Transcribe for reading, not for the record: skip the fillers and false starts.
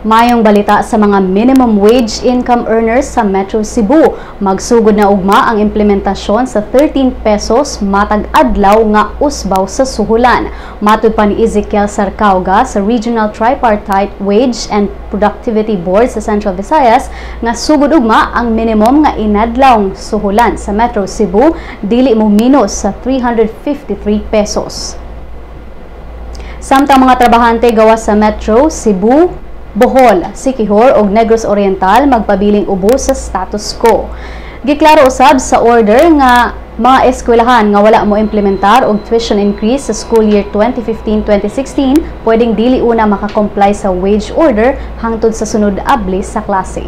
Mayong balita sa mga minimum wage income earners sa Metro Cebu. Magsugod na ugma ang implementasyon sa 13 pesos matag adlaw nga usbaw sa suhulan. Matud pa ni Ezekiel Sarcauga sa Regional Tripartite Wage and Productivity Board sa Central Visayas nga sugod ugma ang minimum nga inadlaw suhulan sa Metro Cebu dili mo minus sa 353 pesos. Samtang mga trabahante gawas sa Metro Cebu, Bohol, Siquijor ug Negros Oriental magpabiling ubo sa status quo. Giklaro usab sa order nga mga eskwelahan nga wala mo implementar og tuition increase sa school year 2015-2016 pwedeng dili una makakomply sa wage order hangtod sa sunod abli sa klase.